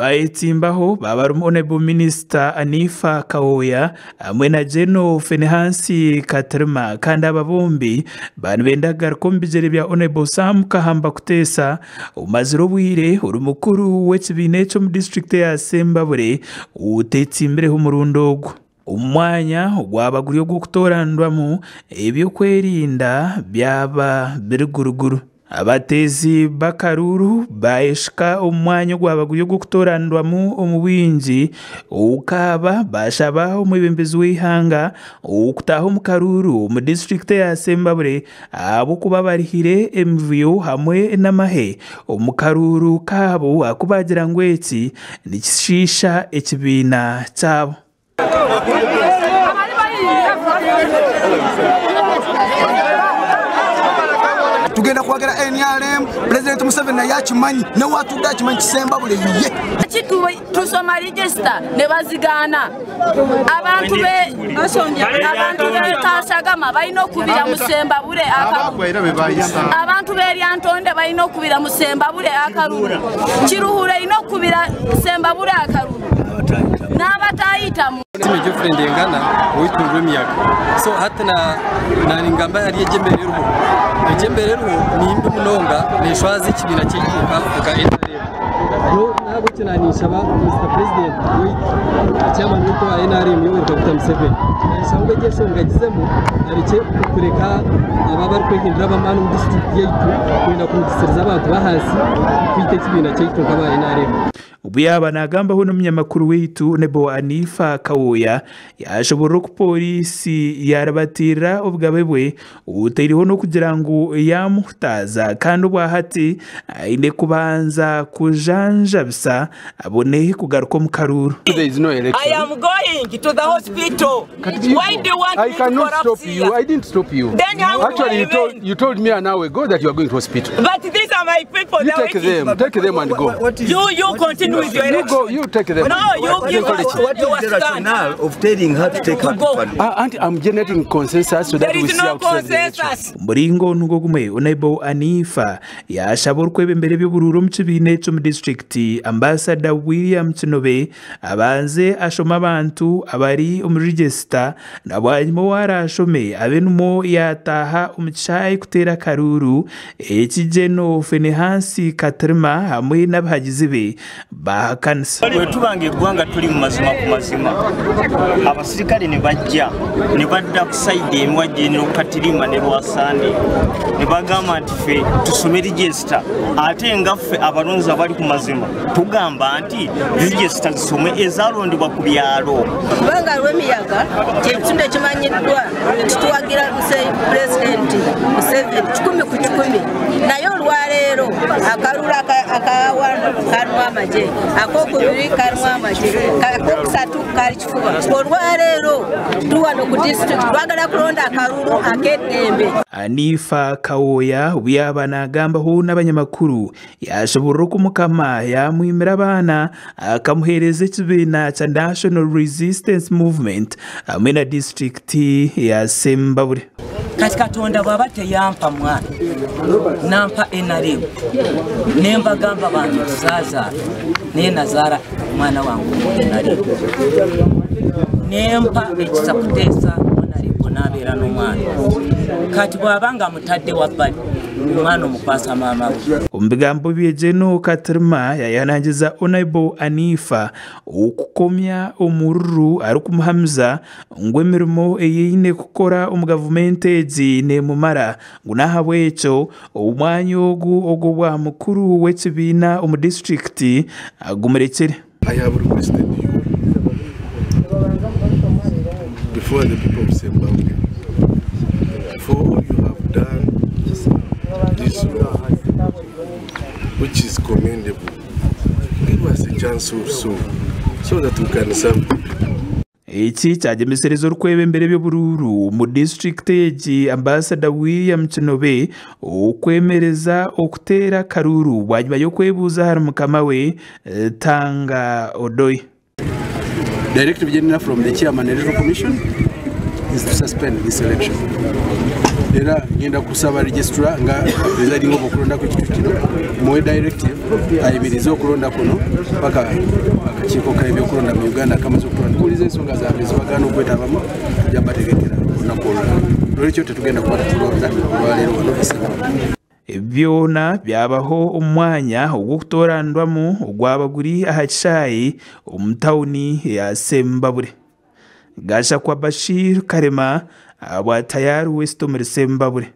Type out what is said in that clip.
Abayetsimbaho baaba barimu Honourable Minisita Anifa Kawooya hamwe na General Fenehansi Katirima kandi aba bombi baaba nibenda kugaruka omu bigyere bya Honourable Sam Kahamba Kuteesa omazire obwire ori mukuru w'ekibiina eki omu disiturikiti eya Sembabule oteetsimbireho omurundi ogu. Omu mwanya ogwaba guri ogw'okutooranirwamu eby'okwerinda byaba biri guruguru. Abateezi b'akaruuru baayeshika omu mwanya ogwaba guri ogw'okutooranirwamu omu bwingi okaaba baashaba omwebembezi w'eihanga okutaaha omu karuuru omu disiturikiti eya Sembabule ahabw'okuba barihire emivuyo hamwe n'amahe omu karuuru kaabo ahakuba baagira ngu eki nikishiisha ekibiina kyabo. Tugenda kuwagira nrm, Pulezidenti Museveni naye akimanyi, nawe atudde akimanyi Kisembabule yiye. Tusoma register nebazigaana abantu be abantu be Kashagama balina okubira Musembabule akalulu abantu be Lyantonde balina okubira Musembabule akalulu Kiruhura erina okubira Sembabule akalulu n'abatayitamu. Tiime Geoffrey Ndengana owaitu Rwemiyaga. So hati na ningamba ahari egi embeera eriho. Egi embeera eriho nimbi munonga neshwaza ekibiina kyaitu nka NRM. Nahabwekyo naninshaba Mister President waitu, chairman waitu owa NRM Yoweri Kaguta Museveni, naninshaba ngu egi enshonga agizemu arekye kureka abo abarikwehindura ab'amaani omu disiturikiti yaitu kwenda kurugisiriza abantu b'ahansi kwita ekibiina kyaitu nk'aba NRM. Obu yaaba naagambaho n'omunyamakuru waitu Nebo Anifa Kawooya, yaashoboorora oku pooriisi yaaribatiirira obugabe bwe otaireho n'okugira ngu yaamuhutaaza kandi obwa hati aine kubanza kujanjabisa abone kugaruka omu karuuru. There is no election. I am going to the hospital. Why do you want I me to cannot collapse stop here? you. I didn't stop you. Then how do Actually, I you told, remain? you told me an hour ago that you are going to hospital. But these are my people. You They are take waiting. them. Take them and go. What is, You you continue with your You election. go. You take them. No, you give us what your is the stand. rationale of telling her to take her To go. to Auntie, I'm generating consensus so that There we is see no how to solve the election. consensus. Omuringo nigwo gumwe, Honourable Anifa yaashaba orikwebembera eby'oburuuru omu kibiina eki omu disiturikiti, Ambasada William Kinobe abanze ashome abantu abari omu rigisita na bwanyima ou araashome abe nimwo yaataaha omu kishaayi kuteera akaruuru, eki Gen. Fenehansi Katirima hamwe n'abahagizi be baahakanisa. Bwetuba nga eggwanga tuli mu mazima ku mazima, abasirikale ne bajja ne badda ku sayidi emu General Katirima ne Lwasande ne bagamba nti ffe tusome register, ate nga ffe abalonzi abali ku mazima tugamba nti register zisome ezalondebwa ku byalo. Kubanga Lwemiyaga kyekitundu ekimanyiddwa nti tuwagira Pulezidenti Museveni 100 ku 100, naye olwaleero akalulu akawano kalimu amagye, akokubiri kalimu amagye, akokusatu kali kifuba. Olwaleero tuwano ku disitulikiti twagala kulonda akalulu ak'eddembe. Anifa Kawooya obu yaaba naagambaho n'abanyamakuru yaashoboorora oku Mukama yaamwimira abaana akamuheereza ekibiina kya National Resistance Movement hamwe na disitulikiti ya Sembabule. Kati Katonda bw'aba teyampa mwana nampa NRM ne mbagamba bantu tuzaazaala naye nazaala omwana wange mu NRM nempa ekisa kuteesa Honorable n'abeera n'omwana. Kati bw'aba nga mutadde wabbali omwana omukwasa maama we. Omu bigambo bye General Katirima yayanangiza Honorable Anifa okukomya omururu arikumuhamiza ngu emirimo ei eine kukora omu gavumenti egi neemumara ngu n'ahabw'ekyo omwanya ogu ogw'obwa mukuru w'ekibiina omu disitulikiti agumurekire. I have requested you before the people of Zimbabwe for all you have done this law, which is commendable. Give us a chance also so that we can serve the people. Eki kyagyemesereza orikwebembera eby'oburuuru omu disiturikiti egi Ambasada William Kinobe okwemereza okuteera akaruuru bwanyima y'okwebuuza ahari mukama we Tanga Odoi. Directive General from the Chairman Electoral Commission is to suspend this election. Era ngenda kusaba registrar nga presiding of okulonda kw'ekitundu kino muwe directive ayimirize okulonda kuno paka akakiiko k'ebyokulonda mu Uganda kamaze okulonda kuwuliza ensonga zaabwe zibagaana okwetabamu tujja bategekera olunaku olulala. Nolwekyo tetugenda kuba tetulonda olwaleero wano e Byona byabaho omwanya ogw'okutoorandwamu ogwaba guri aha kishaayi omu tawuni ya Sembabule. Gashakwa Bashir Karema abwa Tayari West omuri Sembabule.